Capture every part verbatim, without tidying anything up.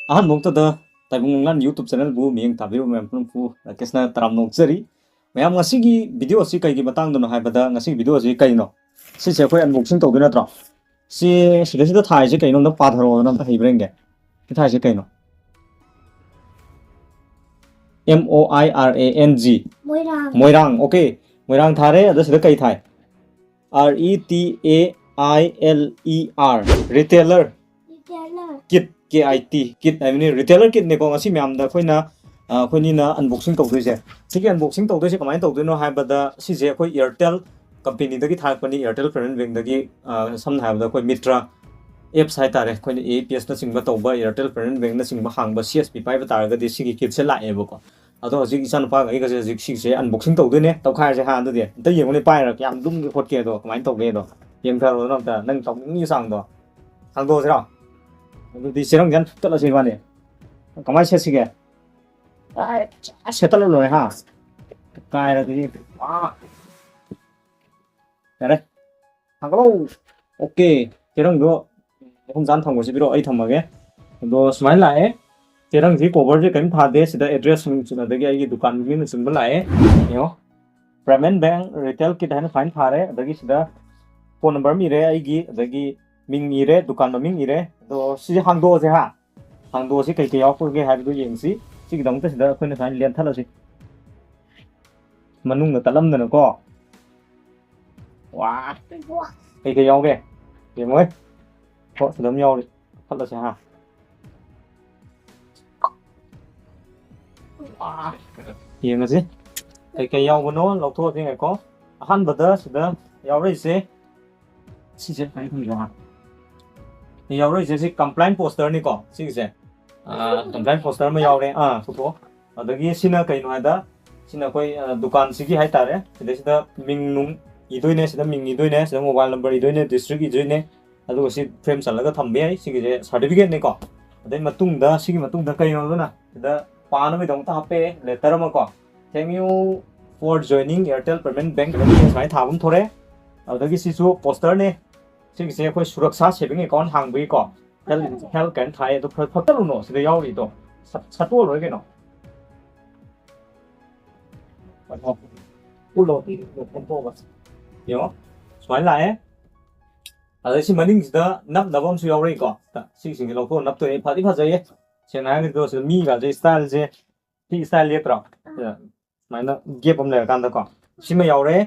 ꯑꯍꯥꯟꯕꯃꯛꯇꯗ ꯇꯥꯏꯕꯪ ꯃꯪꯂꯥꯟ YouTube channelꯕꯨ ꯃꯤꯠꯌꯦꯡ ꯇꯥꯕꯤꯔꯤꯕ ꯃꯌꯥꯝ ꯄꯨꯝꯅꯃꯛꯄꯨ ꯔꯥꯀꯦꯁꯅ ꯇꯔꯥꯝꯅ ꯑꯣꯛꯆꯔꯤ꯫ ꯃꯌꯥꯝ, ꯉꯁꯤꯒꯤ video ꯑꯁꯤ ꯀꯩꯒꯤ ꯃꯇꯥꯡꯗꯅꯣ ꯍꯥꯏꯕꯗ, ꯉꯁꯤꯒꯤ video ꯑꯁꯤ ꯀꯩꯅꯣ? ꯁꯤꯁꯦ ꯑꯩꯈꯣꯏ unboxing ꯇꯧꯗꯣꯏ ꯅꯠꯇ꯭ꯔꯣ? ꯁꯤ ꯁꯤꯗꯩꯁꯤꯗ ꯊꯥꯏꯁꯦ ꯀꯩꯅꯣ? ꯑꯝꯇ ꯄꯥꯊꯔꯛꯑꯣꯗꯅ, ꯑꯝꯇ ꯍꯩꯕ꯭ꯔꯥ ꯌꯦꯡꯒꯦ꯫ ꯁꯤ ꯊꯥꯏꯁꯦ ꯀꯩꯅꯣ? M O I R A N G꯫ Moirang. Moirang, okay꯫ ꯃꯣꯏꯔꯥꯡ ꯊꯥꯔꯦ꯫ ꯑꯗ ꯁꯤꯗ ꯀꯩ ꯊꯥꯏ? R E T A I L E R, retailer꯫ Retailer꯫ Kit, K I T, kit ꯍꯥꯏꯕꯅꯤ, retailer kitꯅꯦꯀꯣ꯫ ꯉꯁꯤ ꯃꯌꯥꯝꯗ ꯑꯩꯈꯣꯏꯅ, ꯑ, ꯑꯩꯈꯣꯏꯅꯤꯅ unboxing ꯇꯧꯗꯣꯏꯁꯦ꯫ ꯁꯤꯒꯤ unboxing ꯇꯧꯗꯣꯏꯁꯦ ꯀꯃꯥꯏꯅ ꯇꯧꯗꯣꯏꯅꯣ ꯍꯥꯏꯕꯗ, ꯁꯤꯁꯦ ꯑꯩꯈꯣꯏ Airtel companyꯗꯒꯤ ꯊꯥꯔꯛꯄꯅꯤ, Airtel Payment Bankꯗꯒꯤ, ꯑ, ꯁꯝꯅ ꯍꯥꯏꯔꯕꯗ ꯑꯩꯈꯣꯏ Mitra apps ꯍꯥꯏꯇꯥꯔꯦ, ꯑꯩꯈꯣꯏꯅ A P S ꯅꯆꯤꯡꯕ ꯇꯧꯕ, Airtel Payment Bankꯅꯆꯤꯡꯕ ꯍꯥꯡꯕ C S P ꯄꯥꯏꯕ ꯇꯥꯔꯒꯗꯤ ꯁꯤꯒꯤ kitꯁꯦ ꯂꯥꯛꯑꯦꯕꯀꯣ꯫ ꯑꯗꯣ ꯍꯧꯖꯤꯛ ꯏꯆꯥꯅꯨꯄꯥꯒ ꯑꯩꯒꯁꯦ ꯍꯧꯖꯤꯛ ꯁꯤꯒꯤꯁꯦ unboxing ꯇꯧꯗꯣꯏꯅꯦ꯫ ꯇꯧꯈꯥꯏꯔꯁꯦ ꯍꯥ꯫ ꯑꯗꯨꯗꯤ ꯑꯝꯇ ꯌꯦꯡꯉꯨꯅꯦ, ꯄꯥꯏꯔꯒ ꯀꯌꯥꯝ ꯂꯨꯝꯒꯦ ꯈꯣꯠꯀꯦꯗꯣ, ꯀꯃꯥꯏꯅ ꯇꯧꯒꯦꯗꯣ ꯌꯦꯡꯊꯔꯣꯗꯅ ꯑꯝꯇ, ꯅꯪ ꯇꯧꯅꯤꯡꯉꯤ ꯆꯥꯡꯗꯣ꯫ ꯍꯥꯡꯗꯣꯛꯑꯁꯤꯔꯣ? ꯑꯗꯨꯗꯤ ꯆꯦꯔꯪꯁꯦ ꯍꯥꯟꯅ ꯊꯨꯞꯇꯠꯂꯁꯤ ꯏꯕꯥꯅꯤ꯫ ꯀꯃꯥꯏꯅ ꯁꯦꯠꯁꯤꯒꯦ? ꯑꯥꯏ, ꯁꯦꯠꯇꯠꯂ ꯂꯣꯏꯔꯦ ꯍꯥ꯫ ꯀꯥꯏꯔꯗꯤ, ꯑꯥ꯫ ꯌꯥꯔꯦ꯫ ꯊꯥꯡꯒꯠꯂꯣ꯫ Okay꯫ ꯆꯦꯔꯪꯗꯣ ꯃꯐꯝ ꯆꯥꯅ ꯊꯝꯈꯣꯁꯤ, ꯄꯤꯔꯛꯑꯣ, ꯑꯩ ꯊꯝꯃꯒꯦ꯫ ꯑꯗꯣ ꯁꯨꯃꯥꯏꯅ ꯂꯥꯛꯑꯦ꯫ ꯆꯦꯔꯪꯁꯤ coverꯁꯦ ꯀꯔꯤꯝ ꯊꯥꯗꯦ꯫ ꯁꯤꯗ address ꯅꯨꯡ, ꯑꯗꯒꯤ ꯑꯩꯒꯤ ꯗꯨꯀꯥꯟ ꯃꯃꯤꯡꯅꯆꯤꯡꯕ ꯂꯥꯛꯑꯦ꯫ ꯌꯦꯡꯉꯣ꯫ Payment Bank Retail Kit ꯍꯥꯏꯅ ꯁꯨꯃꯥꯏꯅ ꯊꯥꯔꯦ꯫ ꯑꯗꯒꯤ ꯁꯤꯗ phone number ꯑꯃ ꯏꯔꯦ ꯑꯩꯒꯤ, ꯑꯗꯒꯤ ꯃꯤꯡ ꯏꯔꯦ, ꯗꯨꯀꯥꯟ ꯃꯃꯤꯡ ꯏꯔꯦ꯫ ꯑꯗꯣ ꯁꯤꯁꯦ ꯍꯥꯡꯗꯣꯛꯑꯁꯦ ꯍꯥ꯫ ꯍꯥꯡꯗꯣꯛꯑꯁꯤ, ꯀꯩꯀꯩ ꯌꯥꯎꯔꯛꯄꯒꯦ ꯍꯥꯏꯕꯗꯨ ꯌꯦꯡꯁꯤ꯫ ꯁꯤꯒꯤꯗꯃꯛꯇ ꯁꯤꯗ ꯑꯩꯈꯣꯏꯅ ꯁꯨꯃꯥꯏꯅ ꯂꯦꯟꯊꯠꯂꯁꯤ꯫ ꯃꯅꯨꯡꯗ ꯇꯠꯂꯝꯗꯅꯀꯣ꯫ ꯋꯥ꯫ ꯀꯩꯀꯩ ꯌꯥꯎꯒꯦ? ꯌꯦꯡꯉꯣꯏ꯫ ꯍꯣ, ꯁꯤꯗ ꯑꯃ ꯌꯥꯎꯔꯤ꯫ ꯐꯠꯂꯁꯦ ꯍꯥ꯫ ꯋꯥ꯫ ꯌꯦꯡꯉꯁꯤ꯫ ꯀꯩꯀꯩ ꯌꯥꯎꯕꯅꯣ ꯂꯧꯊꯣꯛꯑꯁꯤ ꯉꯥꯏꯈꯣ꯫ ꯑꯍꯥꯟꯕꯗ ꯁꯤꯗ ꯌꯥꯎꯔꯛꯏꯁꯦ꯫ ꯁꯤꯁꯦ ꯀꯃꯥꯏꯅ ꯈꯪꯗꯣꯏꯅꯣ ꯍꯥ? ꯌꯥꯎꯔꯛꯏꯁꯦ ꯁꯤ complaint posterꯅꯤꯀꯣ꯫ ꯁꯤꯒꯤꯁꯦ꯫ ꯑꯥ, complaint poster ꯑꯃ ꯌꯥꯎꯔꯦ꯫ ꯑꯥ, ꯄꯨꯊꯣꯛꯑꯣ꯫ ꯑꯗꯒꯤ ꯁꯤꯅ ꯀꯩꯅꯣ ꯍꯥꯏꯗ, ꯁꯤꯅ ꯑꯩꯈꯣꯏ, ꯑ, ꯗꯨꯀꯥꯟꯁꯤꯒꯤ ꯍꯥꯏꯇꯥꯔꯦ꯫ ꯁꯤꯗꯩꯁꯤꯗ ꯃꯤꯡ ꯅꯨꯡ ꯏꯗꯣꯏꯅꯦ, ꯁꯤꯗ ꯃꯤꯡ ꯏꯗꯣꯏꯅꯦ, ꯁꯤꯗ mobile number ꯏꯗꯣꯏꯅꯦ, district ꯏꯗꯣꯏꯅꯦ꯫ ꯑꯗꯨꯒ ꯁꯤ frame ꯆꯜꯂꯒ ꯊꯝꯕ ꯌꯥꯏ꯫ ꯁꯤꯒꯤꯁꯦ certificateꯅꯤꯀꯣ꯫ ꯑꯗꯩ ꯃꯇꯨꯡꯗ ꯁꯤꯒꯤ ꯃꯇꯨꯡꯗ ꯀꯩꯅꯣꯗꯨꯅ ꯁꯤꯗ ꯄꯥꯅꯕꯒꯤꯗꯃꯛꯇ ꯍꯥꯞꯄꯛꯑꯦ letter ꯑꯃꯀꯣ꯫ Thank you for joining Airtel Payment Bank ꯁꯨꯃꯥꯏꯅ ꯊꯥꯕ ꯑꯃ ꯊꯣꯔꯛꯑꯦ꯫ ꯑꯗꯨꯗꯒꯤ ꯁꯤꯁꯨ posterꯅꯦ꯫ ꯁꯤꯒꯤꯁꯦ ꯑꯩꯈꯣꯏ ꯁꯨꯔꯛꯁꯥ saving account ꯍꯥꯡꯕꯒꯤꯀꯣ꯫ ꯍꯦꯜ ꯍꯦꯜ ꯀꯥꯏꯅ ꯊꯥꯏ, ꯑꯗꯣ ꯐ- ꯐꯠꯇꯔꯨꯅꯣ ꯁꯤꯗ ꯌꯥꯎꯔꯤꯗꯣ꯫ ꯁꯠ- ꯁꯠꯇꯣꯛꯑ ꯂꯣꯏꯔꯦ ꯀꯩꯅꯣ꯫ ꯎꯠꯂꯣ, ꯎꯠꯂꯣ, ꯎꯠꯂꯣ꯫ ꯌꯦꯡꯉꯣ, ꯁꯨꯃꯥꯏꯅ ꯂꯥꯛꯑꯦ꯫ ꯑꯗꯩ ꯁꯤ ꯃꯅꯤꯡꯁꯤꯗ ꯅꯞꯅꯕ ꯑꯃꯁꯨ ꯌꯥꯎꯔꯛꯏꯀꯣ꯫ ꯁꯤꯁꯤꯡꯁꯦ ꯂꯧꯊꯣꯛꯑ ꯅꯞꯇꯣꯏꯅꯦ꯫ ꯐꯗꯤ ꯐꯖꯩꯌꯦ꯫ ꯁꯦꯡꯅ ꯍꯥꯏꯔꯒꯗꯤ ꯁꯤꯗ ꯃꯤꯒꯁꯦ ꯁ꯭ꯇꯥꯏꯜꯁꯦ ꯁꯤ ꯁ꯭ꯇꯥꯏꯜ ꯂꯦꯞꯇ꯭ꯔꯣ? ꯁꯤꯗ ꯁꯨꯃꯥꯏꯅ ꯒꯦꯞ ꯑꯃ ꯂꯩꯔꯀꯥꯟꯗꯀꯣ꯫ ꯁꯤꯃ ꯌꯥꯎꯔꯦ꯫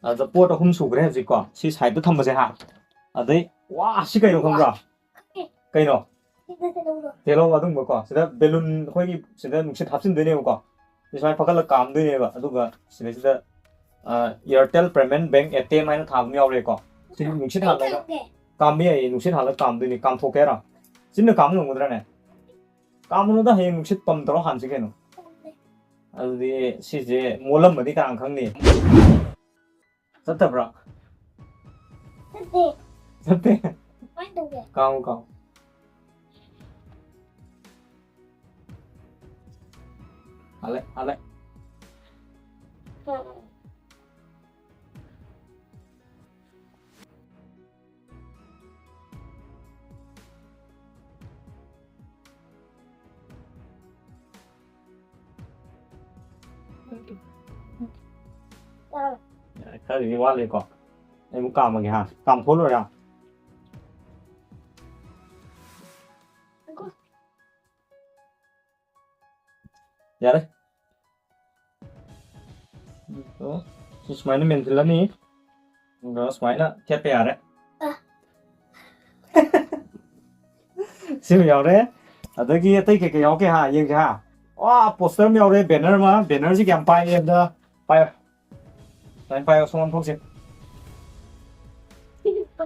ꯑꯗ ꯄꯣꯠ ꯑꯍꯨꯝ ꯁꯨꯈ꯭ꯔꯦ ꯍꯧꯖꯤꯛꯀꯣ꯫ ꯁꯤ ꯁꯥꯏꯗꯠꯇ ꯊꯝꯕꯁꯦ ꯍꯥ꯫ ꯑꯗꯩ ꯋꯥ ꯁꯤ ꯀꯩꯅꯣ ꯈꯪꯕ꯭ꯔꯥ? ꯀꯩꯅꯣ? ꯇꯦꯂꯧ ꯑꯗꯨꯝꯕꯀꯣ꯫ ꯁꯤꯗ ꯕꯦꯂꯨꯟ ꯑꯩꯈꯣꯏꯒꯤ ꯁꯤꯗ ꯅꯨꯡꯁꯤꯠ ꯍꯥꯞꯆꯤꯟꯗꯣꯏꯅꯦꯕꯀꯣ꯫ ꯁꯤ ꯁꯨꯃꯥꯏꯅ ꯐꯒꯠꯂꯒ ꯀꯥꯝꯗꯣꯏꯅꯦꯕ꯫ ꯑꯗꯨꯒ ꯁꯤꯗꯩꯁꯤꯗ ꯑ, Airtel Payment Bank A T M ꯍꯥꯏꯅ ꯊꯥꯕ ꯑꯃ ꯌꯥꯎꯔꯦꯀꯣ꯫ ꯁꯤ ꯅꯨꯡꯁꯤꯠ ꯍꯥꯜꯂꯒ ꯀꯥꯝꯕ ꯌꯥꯏꯌꯦ꯫ ꯅꯨꯡꯁꯤꯠ ꯍꯥꯜꯂꯒ ꯀꯥꯝꯗꯣꯏꯅꯦ꯫ ꯀꯥꯝꯊꯣꯛꯀꯦ ꯍꯥꯏꯔꯣ? ꯆꯤꯟꯅ ꯀꯥꯝꯕ ꯉꯝꯒꯗ꯭ꯔꯥꯅꯦ? ꯀꯥꯝꯃꯨꯅꯨꯗ, ꯍꯌꯦꯡ ꯅꯨꯡꯁꯤꯠ ꯄꯝ ꯇꯧꯔ ꯍꯥꯟꯁꯤ ꯀꯩꯅꯣ꯫ ꯑꯗꯨꯗꯤ ꯁꯤꯁꯦ ꯃꯣꯜꯂꯝꯃꯗꯤ ꯀꯅꯥ ꯈꯪꯅꯤ? ꯆꯠꯇꯕ꯭ꯔꯣ? ꯆꯠꯇꯦ꯫ ꯆꯠꯇꯦ? ꯀꯃꯥꯏꯅ ꯇꯧꯒꯦ? ꯀꯥꯝꯃꯨ, ꯀꯥꯝꯃꯨ꯫ ꯍꯥꯜꯂꯦ, ꯍꯥꯜꯂꯦ꯫ ꯈꯔꯗꯤ ꯋꯥꯠꯂꯤꯀꯣ꯫ ꯑꯩ ꯑꯃꯨꯛ ꯀꯥꯝꯃꯒꯦ ꯍꯥ꯫ ꯀꯥꯝꯊꯣꯛ ꯂꯣꯏꯔꯦ꯫ ꯌꯥꯔꯦ꯫ ꯑꯗꯣ ꯁꯤ ꯁꯨꯃꯥꯏꯅ ꯃꯦꯟꯁꯤꯜꯂꯅꯤ꯫ ꯑꯗꯨꯒ ꯁꯨꯃꯥꯏꯅ ꯊꯦꯠꯄ ꯌꯥꯔꯦ꯫ ꯑ꯫ ꯁꯤꯃ ꯌꯥꯎꯔꯦ꯫ ꯑꯗꯒꯤ ꯑꯇꯩ ꯀꯩꯀꯩ ꯌꯥꯎꯔꯛꯀꯦ ꯍꯥ? ꯌꯦꯡꯁꯦ ꯍꯥ꯫ ꯋꯥ, ꯄꯣꯁꯇꯔ ꯑꯃ ꯌꯥꯎꯔꯦ, ꯕꯦꯅꯔ ꯑꯃ꯫ ꯕꯦꯅꯔꯁꯤ ꯀꯌꯥꯝ ꯄꯥꯏꯒꯦ ꯑꯝꯇ ꯄꯥꯏꯌꯣ꯫ ꯁꯨꯃꯥꯏꯅ ꯄꯥꯏꯌꯣ, ꯁꯣꯝ ꯑꯣꯟꯊꯣꯛꯁꯦ꯫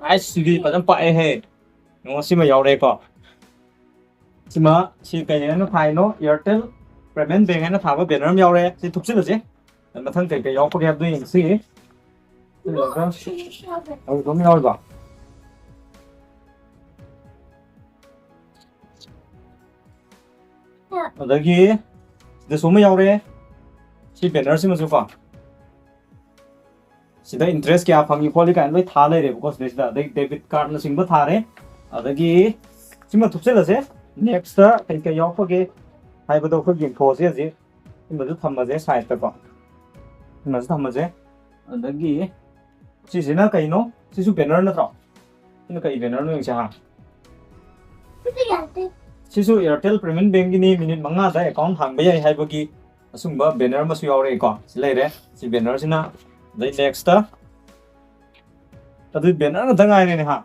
ꯑꯩꯁ, ꯁꯤꯗꯤ ꯐꯖꯅ ꯄꯥꯛꯑꯦꯍꯦ꯫ ꯌꯦꯡꯉꯣ, ꯁꯤꯃ ꯌꯥꯎꯔꯦꯀꯣ꯫ ꯁꯤꯃ, ꯁꯤ ꯀꯩ ꯍꯥꯏꯅ ꯊꯥꯏꯅꯣ? Airtel Payment Bank ꯍꯥꯏꯅ ꯊꯥꯕ ꯕꯦꯅꯔ ꯑꯃ ꯌꯥꯎꯔꯦ꯫ ꯁꯤ ꯊꯨꯞꯆꯤꯜꯂꯁꯦ꯫ ꯃꯊꯪ ꯀꯩ ꯀꯩ ꯌꯥꯎꯔꯛꯄꯒꯦ ꯍꯥꯏꯕꯗꯣ ꯌꯦꯡꯁꯤ꯫ ꯊꯨꯞꯆꯤꯜꯂꯒ ꯑꯗꯨꯝ ꯌꯥꯎꯔꯤꯕ꯫ ꯑꯗꯒꯤ ꯁꯤꯗꯁꯨ ꯑꯃ ꯌꯥꯎꯔꯦ꯫ ꯁꯤ ꯕꯦꯅꯔꯁꯤꯃꯁꯨ ꯀꯣ꯫ ꯁꯤꯗ interest ꯀꯌꯥ ꯐꯪꯉꯤ ꯈꯣꯠꯂꯤ ꯀꯥꯏꯅ ꯂꯣꯏ ꯊꯥ ꯂꯩꯔꯦꯕꯀꯣ ꯁꯤꯗꯩꯁꯤꯗ꯫ ꯑꯗꯩ debit cardꯅꯆꯤꯡꯕ ꯊꯥꯔꯦ꯫ ꯑꯗꯒꯤ ꯁꯤꯃ ꯊꯨꯞꯆꯜꯂꯁꯦ꯫ Next ꯀꯩ ꯀꯩ ꯌꯥꯎꯔꯛꯄꯒꯦ ꯍꯥꯏꯕꯗꯣ ꯑꯩꯈꯣꯏ ꯌꯦꯡꯊꯣꯛꯑꯁꯦ ꯍꯧꯖꯤꯛ꯫ ꯁꯤꯃꯁꯨ ꯊꯝꯃꯁꯦ side ꯀꯣ꯫ ꯁꯤꯃꯁꯨ ꯊꯝꯃꯁꯦ꯫ ꯑꯗꯒꯤ ꯁꯤꯁꯤꯅ ꯀꯩꯅꯣ? ꯁꯤꯁꯨ banner ꯅꯠꯇ꯭ꯔꯣ? ꯁꯤꯅ ꯀꯩ banner ꯅꯣ ꯌꯦꯡꯁꯦ ꯍꯥ꯫ ꯁꯤꯁꯨ Airtel Payment Bank ꯀꯤꯅꯤ, ꯃꯤꯅꯤꯠ ꯃꯉꯥꯗ account ꯍꯥꯡꯕ ꯌꯥꯏ ꯍꯥꯏꯕꯒꯤ ꯑꯁꯨꯝꯕ banner ꯑꯃꯁꯨ ꯌꯥꯎꯔꯛꯑꯦꯀꯣ꯫ ꯁꯤ ꯂꯩꯔꯦ꯫ ꯁꯤ banner ꯁꯤꯅ꯫ ꯑꯗꯩ next ꯑꯗꯨ banner ꯉꯥꯛꯇ ꯉꯥꯏꯔꯦꯅꯦ ꯍꯥ꯫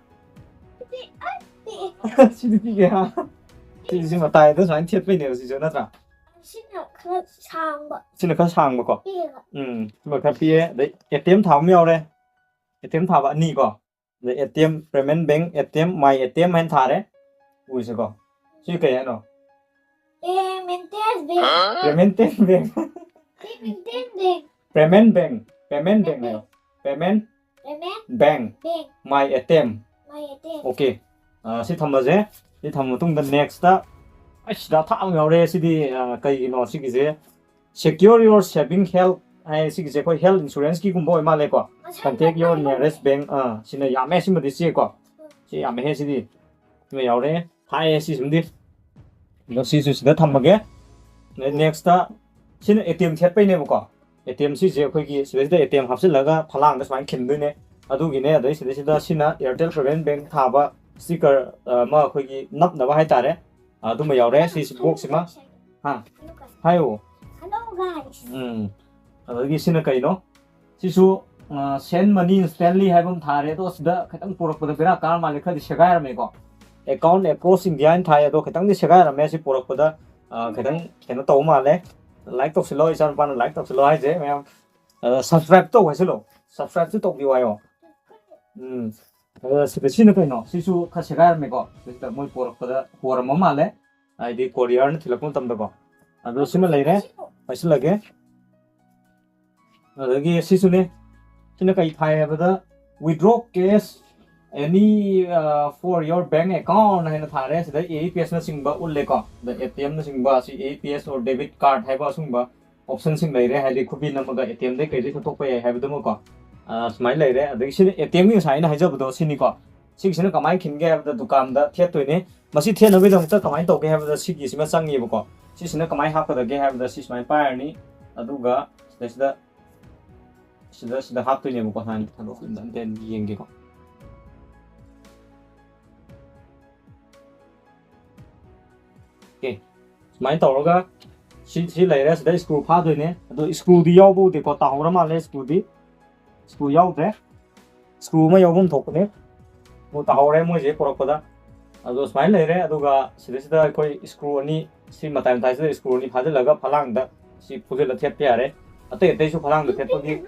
ꯁꯤꯗꯤ ꯄꯤꯛꯑꯦ ꯍꯥ꯫ ꯁꯤꯁꯤ ꯃꯇꯥꯏꯗ ꯁꯨꯃꯥꯏꯅ ꯊꯦꯠꯄꯩꯅꯦꯕ ꯁꯤꯁꯨ ꯅꯠꯇ꯭ꯔꯥ? ꯁꯤꯅ ꯈꯔ ꯁꯥꯡꯕ꯫ ꯁꯤꯅ ꯈꯔ ꯁꯥꯡꯕꯀꯣ꯫ ꯄꯤꯛꯑꯦꯕ꯫ ꯎꯝ, ꯁꯤꯃ ꯈꯔ ꯄꯤꯛꯑꯦ꯫ ꯑꯗꯩ A T M ꯊꯥꯕ ꯑꯃ ꯌꯥꯎꯔꯦ꯫ A T M ꯊꯥꯕ ꯑꯅꯤ ꯀꯣ꯫ ꯑꯗꯩ A T M, Payment Bank, A T M, My A T M ꯍꯥꯏꯅ ꯊꯥꯔꯦ꯫ ꯎꯔꯤꯁꯦꯀꯣ꯫ ꯁꯤ ꯀꯩ ꯍꯥꯏꯅꯣ? Payment Bank. Payment Bank. Payment Bank. Payment Bank. Payment Bank ꯍꯥꯏꯌꯣ꯫ Payment Payment Bank. Bank. My A T M. My A T M. Okay. ꯑꯥ, ꯁꯤ ꯊꯝꯃꯁꯦ꯫ ꯁꯤ ꯊꯝꯃ ꯃꯇꯨꯡꯗ next ꯑꯩ ꯁꯤꯗ ꯊꯥ ꯑꯃ ꯌꯥꯎꯔꯦ꯫ ꯁꯤꯗꯤ, ꯑꯥ, ꯀꯩꯒꯤꯅꯣ ꯁꯤꯒꯤꯁꯦ? Secure your saving health ꯍꯥꯏ꯫ ꯁꯤꯒꯤꯁꯦ ꯑꯩꯈꯣꯏ health insurance ꯀꯤꯒꯨꯝꯕ ꯑꯣꯏ ꯃꯥꯜꯂꯦꯀꯣ꯫ Contact your nearest bank. ꯑꯥ, ꯁꯤꯅ ꯌꯥꯝꯃꯦ꯫ ꯁꯤꯃꯗꯤ ꯆꯦꯀꯣ꯫ ꯁꯤ ꯌꯥꯝꯃꯦꯍꯦ ꯁꯤꯗꯤ꯫ ꯁꯤꯃ ꯌꯥꯎꯔꯦ꯫ ꯊꯥꯏꯌꯦ ꯁꯤꯁꯤꯃꯗꯤ꯫ ꯑꯗꯣ ꯁꯤꯁꯨ ꯁꯤꯗ ꯊꯝꯃꯒꯦ꯫ ꯑꯗꯩ next ꯁꯤꯅ A T M ꯊꯦꯠꯄꯩꯅꯦꯕꯀꯣ꯫ A T M ꯁꯤꯁꯦ ꯑꯩꯈꯣꯏꯒꯤ ꯁꯤꯗꯩꯁꯤꯗ A T M ꯍꯥꯞꯆꯤꯜꯂꯒ ꯐꯂꯥꯡꯗ ꯁꯨꯃꯥꯏꯅ ꯈꯤꯟꯗꯣꯏꯅꯦ꯫ ꯑꯗꯨꯒꯤꯅꯦ꯫ ꯑꯗꯩ ꯁꯤꯗꯩꯁꯤꯗ ꯁꯤꯅ Airtel Payment Bank ꯊꯥꯕ sticker, ꯑ, ꯑꯃ ꯑꯩꯈꯣꯏꯒꯤ ꯅꯞꯅꯕ ꯍꯥꯏꯇꯥꯔꯦ꯫ ꯑꯗꯨꯃ ꯌꯥꯎꯔꯦ꯫ ꯁꯤꯁꯤ box ꯁꯤꯃ꯫ ꯍꯥ? ꯍꯥꯏꯌꯣ꯫ Hello guys. ꯎꯝ꯫ ꯑꯗꯒꯤ ꯁꯤꯅ ꯀꯩꯅꯣ? ꯁꯤꯁꯨ, ꯑ, send money instantly ꯍꯥꯏꯕ ꯑꯃ ꯊꯥꯔꯦ꯫ ꯑꯗꯣ ꯁꯤꯗ ꯈꯤꯇꯪ ꯄꯨꯔꯛꯄꯗ ꯕꯦꯔꯥ ꯀꯥꯔ ꯃꯥꯜꯂꯦ, ꯈꯔꯗꯤ ꯁꯦꯒꯥꯏꯔꯝꯃꯦꯀꯣ꯫ Account across India ꯍꯥꯏꯅ ꯊꯥꯏ, ꯑꯗꯣ ꯈꯤꯇꯪꯗꯤ ꯁꯦꯒꯥꯏꯔꯝꯃꯦ꯫ ꯁꯤ ꯄꯨꯔꯛꯄꯗ, ꯑ, ꯈꯤꯇꯪ ꯀꯩꯅꯣ ꯇꯧꯕ ꯃꯥꯜꯂꯦ꯫ Like ꯇꯧꯁꯤꯜꯂꯣ, ꯏꯆꯥꯅꯨꯄꯥꯅ like ꯇꯧꯁꯤꯜꯂꯣ ꯍꯥꯏꯁꯦ ꯃꯌꯥꯝ꯫ ꯑ, subscribe ꯇꯧ ꯍꯥꯏꯁꯤꯜꯂꯣ, subscribe ꯁꯨ ꯇꯧꯕꯤꯌꯨ ꯍꯥꯏꯌꯣ꯫ ꯎꯝ꯫ ꯑꯗ ꯁꯤꯗ ꯁꯤꯅ ꯀꯩꯅꯣ? ꯁꯤꯁꯨ ꯈꯔ ꯁꯦꯒꯥꯏꯔꯝꯃꯦꯀꯣ꯫ ꯁꯤꯗ ꯃꯣꯏ ꯄꯣꯔꯛꯄꯗ ꯍꯣꯔꯝꯕ ꯃꯥꯜꯂꯦ, ꯍꯥꯏꯗꯤ courier ꯅ ꯊꯤꯜꯂꯛꯄ ꯃꯇꯝꯗꯀꯣ꯫ ꯑꯗꯣ ꯁꯤꯃ ꯂꯩꯔꯦ, ꯄꯥꯏꯁꯤꯜꯂꯒꯦ꯫ ꯑꯗꯒꯤ ꯁꯤꯁꯨꯅꯦ, ꯁꯤꯅ ꯀꯩ ꯊꯥꯏ ꯍꯥꯏꯕꯗ, withdraw cash any, uh, for your bank account ꯍꯥꯏꯅ ꯊꯥꯔꯦ꯫ ꯁꯤꯗ A E P S ꯅꯆꯤꯡꯕ ꯎꯠꯂꯦꯀꯣ꯫ ꯑꯗ A T M ꯅꯆꯤꯡꯕ, ꯑꯁꯤ A E P S or debit card ꯍꯥꯏꯕ ꯑꯁꯤꯒꯨꯝꯕ option ꯁꯤꯡ ꯂꯩꯔꯦ, ꯍꯥꯏꯗꯤ ꯈꯨꯕꯤ ꯅꯝꯃꯒ A T M ꯗꯩ ꯀꯩꯗꯩ ꯊꯣꯛꯇꯣꯛꯄ ꯌꯥꯏ ꯍꯥꯏꯕꯗꯨꯃꯀꯣ꯫ ꯑ, ꯁꯨꯃꯥꯏꯅ ꯂꯩꯔꯦ꯫ ꯑꯗꯒꯤ ꯁꯤꯅ A T M ꯒꯤ ꯉꯁꯥꯏ ꯑꯩꯅ ꯍꯥꯏꯖꯕꯗꯣ ꯁꯤꯅꯤꯀꯣ꯫ ꯁꯤꯒꯤꯁꯤꯅ ꯀꯃꯥꯏꯅ ꯈꯤꯟꯒꯦ ꯍꯥꯏꯕꯗ ꯗꯨꯀꯥꯟꯗ ꯊꯦꯠꯇꯣꯏꯅꯦ꯫ ꯃꯁꯤ ꯊꯦꯠꯅꯕꯒꯤꯗꯃꯛꯇ ꯀꯃꯥꯏꯅ ꯇꯧꯒꯦ ꯍꯥꯏꯕꯗ ꯁꯤꯒꯤꯁꯤꯃ ꯆꯪꯉꯦꯕꯀꯣ꯫ ꯁꯤꯁꯤꯅ ꯀꯃꯥꯏꯅ ꯍꯥꯞꯀꯗꯒꯦ ꯍꯥꯏꯕꯗ ꯁꯤ ꯁꯨꯃꯥꯏꯅ ꯄꯥꯏꯔꯅꯤ, ꯑꯗꯨꯒ ꯁꯤꯗꯩꯁꯤꯗ ꯁꯤꯗ ꯁꯤꯗ ꯍꯥꯞꯇꯣꯏꯅꯦꯕꯀꯣ꯫ ꯍꯥꯟꯅ ꯊꯥꯗꯣꯛ ꯑꯝꯇ ꯌꯦꯡꯒꯦꯀꯣ꯫ ꯑꯣꯀꯦ, ꯁꯨꯃꯥꯏꯅ ꯇꯧꯔꯒ ꯁꯤ ꯁꯤ ꯂꯩꯔꯦ꯫ ꯁꯤꯗ ꯁ꯭ꯀ꯭ꯔꯨ ꯐꯥꯗꯣꯏꯅꯦ꯫ ꯑꯗꯣ ꯁ꯭ꯀ꯭ꯔꯨꯗꯤ ꯌꯥꯎꯕ ꯎꯗꯦꯀꯣ, ꯇꯥꯍꯧꯔ ꯃꯥꯜꯂꯦ꯫ ꯁ꯭ꯀ꯭ꯔꯨꯗꯤ ꯁ꯭ꯀ꯭ꯔꯨ ꯌꯥꯎꯗ꯭ꯔꯦ꯫ ꯁ꯭ꯀ꯭ꯔꯨ ꯑꯃ ꯌꯥꯎꯐꯝ ꯊꯣꯛꯄꯅꯦ꯫ ꯁ꯭ꯀ꯭ꯔꯨ ꯇꯥꯍꯧꯔꯦ ꯃꯣꯏꯁꯦ ꯄꯨꯔꯛꯄꯗ꯫ ꯑꯗꯣ ꯁꯨꯃꯥꯏꯅ ꯂꯩꯔꯦ꯫ ꯑꯗꯨꯒ ꯁꯤꯗꯩꯁꯤꯗ ꯑꯩꯈꯣꯏ ꯁ꯭ꯀ꯭ꯔꯨ ꯑꯅꯤ, ꯁꯤ ꯃꯇꯥꯏ ꯃꯇꯥꯏꯁꯤꯗ ꯁ꯭ꯀ꯭ꯔꯨ ꯑꯅꯤ ꯐꯥꯖꯤꯜꯂꯒ ꯐꯂꯥꯡꯗ ꯁꯤ ꯐꯨꯖꯤꯜꯂ ꯊꯦꯠꯄ ꯌꯥꯔꯦ꯫ ꯑꯇꯩ ꯑꯇꯩꯁꯨ ꯐꯂꯥꯡꯗ ꯊꯦꯠꯄꯒꯤ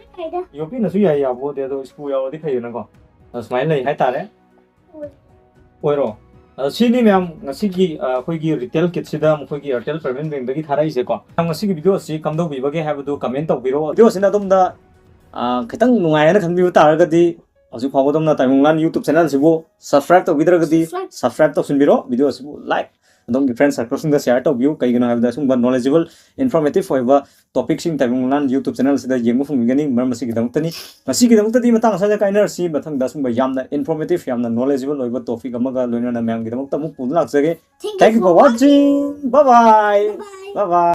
ꯌꯣꯠꯄꯤꯅꯁꯨ ꯌꯥꯏ, ꯌꯥꯕꯨꯗꯤ, ꯑꯗꯣ ꯁ꯭ꯀ꯭ꯔꯨ ꯌꯥꯎꯔꯗꯤ ꯐꯩꯗꯅꯀꯣ꯫ ꯑꯗꯣ ꯁꯨꯃꯥꯏꯅ ꯂꯩ ꯍꯥꯏꯇꯥꯔꯦ꯫ ꯑꯣꯏꯔꯣ꯫ ꯑꯗꯣ ꯁꯤꯅꯤ ꯃꯌꯥꯝ ꯉꯁꯤꯒꯤ, ꯑ, ꯑꯩꯈꯣꯏꯒꯤ ꯔꯤꯇꯦꯜ ꯀꯤꯠꯁꯤꯗ ꯃꯈꯣꯏꯒꯤ ꯑꯦꯌꯥꯔꯇꯦꯜ ꯄꯦꯃꯦꯟ ꯕꯦꯡꯗꯒꯤ ꯊꯥꯔꯛꯏꯁꯦꯀꯣ꯫ ꯃꯌꯥꯝ ꯉꯁꯤꯒꯤ ꯚꯤꯗꯤꯑꯣ ꯑꯁꯤ ꯀꯝꯗꯧꯕꯤꯕꯒꯦ ꯍꯥꯏꯕꯗꯨ ꯀꯃꯦꯟ ꯇꯧꯕꯤꯔꯣ꯫ ꯚꯤꯗꯤꯑꯣꯁꯤꯅ ꯑꯗꯣꯝꯗ, ꯑ, ꯈꯤꯇꯪ ꯅꯨꯡꯉꯥꯏ ꯍꯥꯏꯅ ꯈꯟꯕꯤꯕ ꯇꯥꯔꯒꯗꯤ ꯍꯧꯖꯤꯛ ꯐꯥꯎꯕ ꯑꯗꯣꯝꯅ ꯇꯥꯏꯕꯪ ꯂꯥꯟ YouTube ꯆꯦꯅꯦꯜꯁꯤꯕꯨ ꯁꯕꯁꯀ꯭ꯔꯥꯏꯕ ꯇꯧꯕꯤꯗ꯭ꯔꯒꯗꯤ ꯁꯕꯁꯀ꯭ꯔꯥꯏꯕ ꯇꯧꯁꯤꯟꯕꯤꯔꯣ꯫ ꯚꯤꯗꯤꯑꯣ ꯑꯁꯤꯕꯨ ꯂꯥꯏꯛ, ꯑꯗꯣꯝꯒꯤ ꯐ꯭ꯔꯦꯟ ꯁꯔꯀꯜꯁꯤꯡꯗ ꯁꯤꯌꯥꯔ ꯇꯧꯕꯤꯌꯨ꯫ ꯀꯩꯒꯤꯅꯣ ꯍꯥꯏꯕꯗ ꯑꯁꯨꯝꯕ ꯅꯣꯂꯦꯖꯦꯕꯜ, ꯏꯟꯐꯣꯔꯃꯦꯇꯤꯞ ꯑꯣꯏꯕ ꯇꯣꯄꯤꯛꯁꯤꯡ ꯇꯥꯏꯕꯪ ꯂꯥꯟ YouTube ꯆꯦꯅꯦꯜꯁꯤꯗ ꯌꯦꯡꯕ ꯐꯪꯕꯤꯒꯅꯤ꯫ ꯃꯔꯝ ꯑꯁꯤꯒꯤꯗꯃꯛꯇꯅꯤ꯫ ꯉꯁꯤꯒꯤꯗꯃꯛꯇꯗꯤ ꯃꯇꯥꯡ ꯑꯁ꯭ꯋꯥꯏꯗ ꯀꯥꯏꯅꯔꯁꯤ꯫ ꯃꯊꯪꯗ ꯑꯁꯨꯝꯕ ꯌꯥꯝꯅ ꯏꯟꯐꯣꯔꯃꯦꯇꯤꯞ, ꯌꯥꯝꯅ ꯅꯣꯂꯦꯖꯦꯕꯜ ꯑꯣꯏꯕ ꯇꯣꯄꯤꯛ ꯑꯃꯒ ꯂꯣꯏꯅꯅ ꯃꯌꯥꯝꯒꯤꯗꯃꯛꯇ ꯑꯃꯨꯛ ꯄꯨꯗꯨꯅ ꯂꯥꯛꯆꯒꯦ꯫ Thank you for watching. Bye bye. Bye bye.